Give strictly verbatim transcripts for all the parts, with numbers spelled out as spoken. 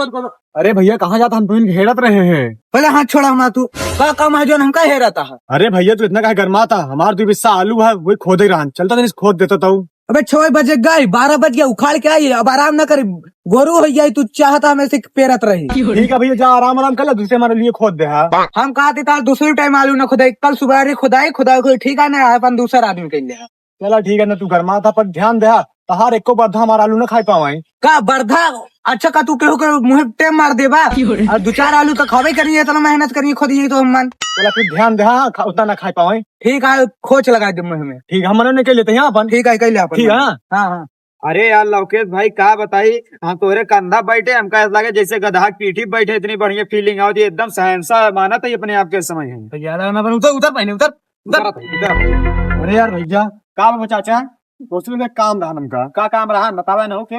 अरे भैया, कहाँ जाता? हम तो इनके हेरत रहे हैं। पहले हाथ छोड़ा हमार तू। का काम है जौन हमका हेरत है? अरे भैया, तू इतना काहे गरमाता? हमार दो बिस्सा आलू है, वही खोदे रहन। चलता तनी खोद देता तू। अबे छह बजे गई, बारह बज गया, उखाड़ के आई, अब आराम ना करी, गोरू हो जाई, तू चाहता हमें से पेरत रही। ठीक है भैया, जा आराम आराम कर ले, दूसरे हमारे लिए खोद दे। हाँ, हम कहा थे तार दूसरी टाइम आलू ना खुदाई, कल सुबह खुदाई, खुदाई, ठीक है ना, अपन दूसरा आदमी कर ले। चला ठीक है ना, तू गरमाता पर ध्यान दे, तहार एको बरधा हमार आलू ना खाई पावाई। का बरधा? अच्छा, का तू केहू के मुँह पे टेम मार देबा? और दो चार आलू तो खावे करिए, इतना मेहनत करिए, खुद यही तो हम मन। चला फिर ध्यान दे, हाँ, खा-, उतना ना खाई पावाई। ठीक है, खोच लगा दे मुँह में। ठीक है, हम मना नहीं कर लेते हैं अपन। ठीक है, कर ले अपन। ठीक है, हाँ। हाँ, हाँ। अरे यार लवकेश भाई, का बताई, हम तोरे कंधा बैठे, हमका ऐसा लगे जैसे गधा के पीठी बैठे, इतनी बढ़िया feeling आवत है, एकदम शहंशाह मानत है अपने आप के समय है। तो यार, मैं बोलूँ, उतर, उतर पहले, उतर, उतर। उतर, उतर। अरे यार भैया, का बाबा चाचा, दोस्तों में काम रहा हमका। का काम रहा, बतावे ना हो के?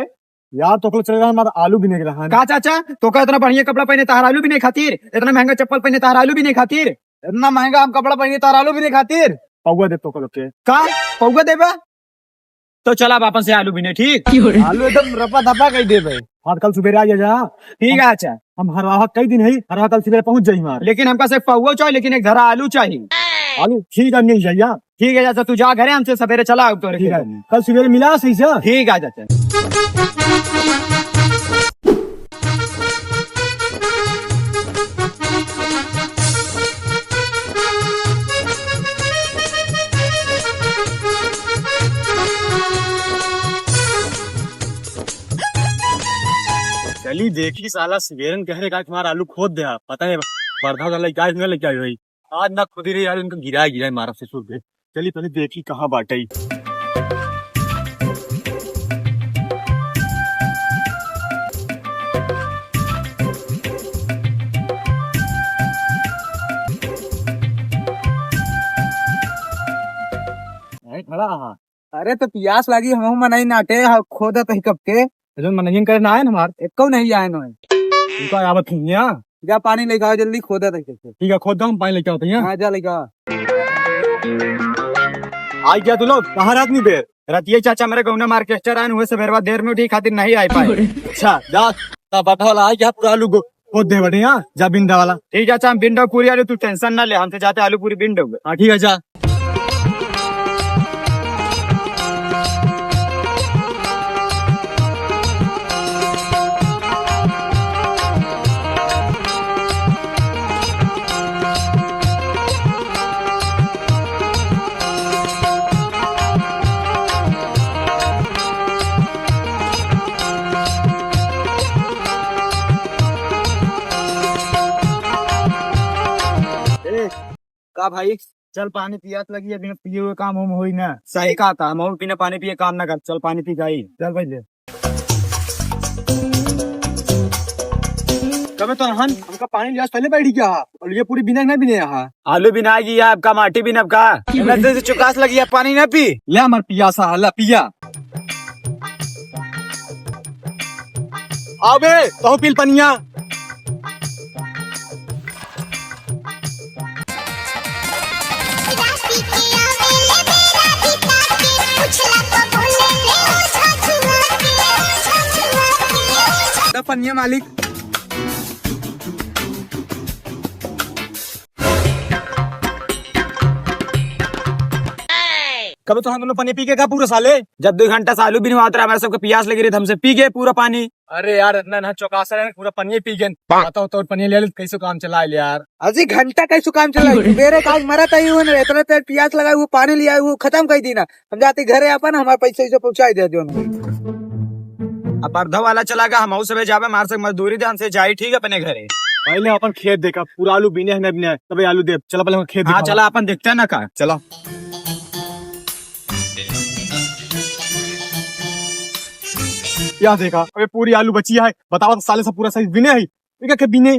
यार, तो कल चले रहा हमारा आलू बिने के रहा। का चाचा, तो का इतना बढ़िया कपड़ा पहने तार आलू बिने खातिर, इतना महंगा चप्पल पहने तार आलू बिने खातिर, इतना महंगा हम कपड़ा पहने तार आलू बिने खातिर? पौवा दे तो कल के। का पौवा देबा? तो चला वापस से आलू बिने, ठीक? आलू एकदम रपा दपा कई देबे। हाँ, कल सुबेरे आ जा, जा। ठीक है, अच्छा। हम हरवाहा कई दिन है, हरवाहा कल सुबेरे पहुँच जाई हमार। लेकिन हमका से पौवा चाही, लेकिन एक धरा आलू चाही। आलू, ठीक है, मिल जाई, हाँ। ठीक है, चाचा, तू जा घरे, हमसे सवेरे चला आउब तोरे ठीक है, खेत में। कल सुबेरे मिला सही से। ठीक है, चाचा। चली देखी साला सिवेरन कह रहे का तुम्हारा आलू खोद दे, पता नहीं बरधा वाला लइका है, नहीं लइका है भाई। आज ना खुदी रही यार, इनका गिराए गिराए मारा ससुर के। चली पहले देखी कहाँ बाटे। यहीं खड़ा हा। अरे तो पियास लागी, हमहू मनई नाटे हा, खोदत ही कब के। अरे मनई करे ना आए न हमार। एको नहीं आए न। उनका आवत ही ना। जा पानी लेके आओ जल्दी, खोदत ही कब के। ठीक है, खोद दो, हम पानी लेके आते हैं। हाँ, जा लेके आ। आई क्या तू लोग? कहाँ रात में बेर? रतिये चाचा मेरे गौना में orchestra आए हुए, सवेरवा देर में उठी खातिर नहीं आई पाए। अच्छा, जा, तब बता वाला आई क्या पूरा आलू गो-, खोद दे बटे, हाँ? जा बिंदा वाला। ठीक है, चाचा, हम बिंदा पूरी आलू, तू tension ना ले, हमसे जाते आलू पूरी बिंदा हुए। हाँ, ठीक है, जा। ए, का भाई? चल पानी पियास लगी है, बिना पिए हुए काम हम होई ना। सही कहा था, हम बिना पानी पिए काम ना कर। चल पानी पी जाई। चल भाई ले। कबे तो रहन, हमका पानी लिया पहले बैठ गया हा। और ये पूरी बिना ना बिने यहाँ। आलू बिना गया आपका, माटी बिना आपका। नदी से चुकास लगी है, पानी ना पी। ले हमार पियासा, ला पिया। आवे, तहु पील पनिया। द पनिया मालिक। कबे तो हम दोनों पानी पी के का पूरा साले? जब दो घंटा से आलू बिनवात रहा, हमारे सबके पियास लगी रही, तो हमसे पी गए पूरा पानी। अरे यार, इतना ना चौकासा रहे, पूरा पानी पी गए। बताओ तो पानी ले ले, कैसे काम चला ले यार? अजी घंटा कैसे काम चला? मेरे काज मरा तई हुए ना, इतना तेज पियास लगा, वो पानी लिया, वो खत्म कर दी ना। हम जाते घरे अपन, हमारे पैसे से पहुंचाई दे जो ना। अब अर्धा वाला चला गया, हम सबे जाबे, मार से मजदूरी दे, हमसे जाई ठीक अपने घरे। पहले अपन खेत देखा, पूरा आलू बिने है ना बिने है, तबे आलू दे। चला पहले हम खेत हाँ, देखा। चला अपन देखते हैं ना का। चला। या देखा, अबे पूरी आलू बची है, बतावा तो साले सब पूरा सही बिने है, ये क्या के बिने?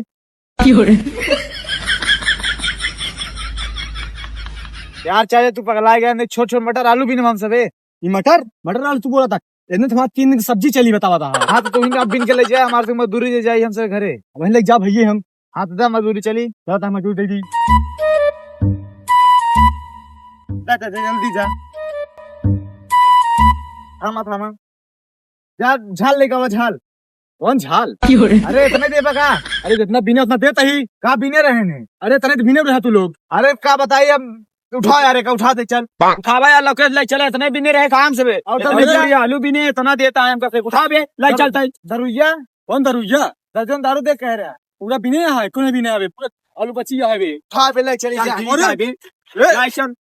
यार, चाहे तू पगला गया, नहीं, छोट छोट मटर आलू बिनवाम सबे। ई मटर, मटर आलू तू बोला था, इतने तुम्हारा तीन दिन की सब्जी चली, बतावा था। हाँ, तो तू इनका बिन के ले जाए, हमारे से मजदूरी दे जाए हमसे घरे। अब ले जा भैया हम। हाँ, तो जा मजदूरी चली। जा, तो मजदूरी दे दी। जा, जा, जा, जल्दी जा। थामा, थामा। जा, झाल लेके आवा, झाल। कौन झाल? अरे इतने देबा का? अरे जितना बिने उतना देता ही। का बिने रहे ने? अरे इतने तो बिने रहा तू लोग। अरे का बताई अब, उठा यार, एक उठा दे चल। उठावा यार, लौकेश ले चले, इतने बिने रहे काम से बे। और इतने दरुइया? बोरिया आलू बिने, इतना देता है हमका से, उठा बे, ले दरु-, चलता है। दरुइया? कौन दरुइया? दर्जन दारू दे कह रहा है। पूरा बिने है, कौन बिने आवे? पूरा आलू बची है बे। उठा बे, ले चले चल, जा। ठीक है बे। ए! ले चल।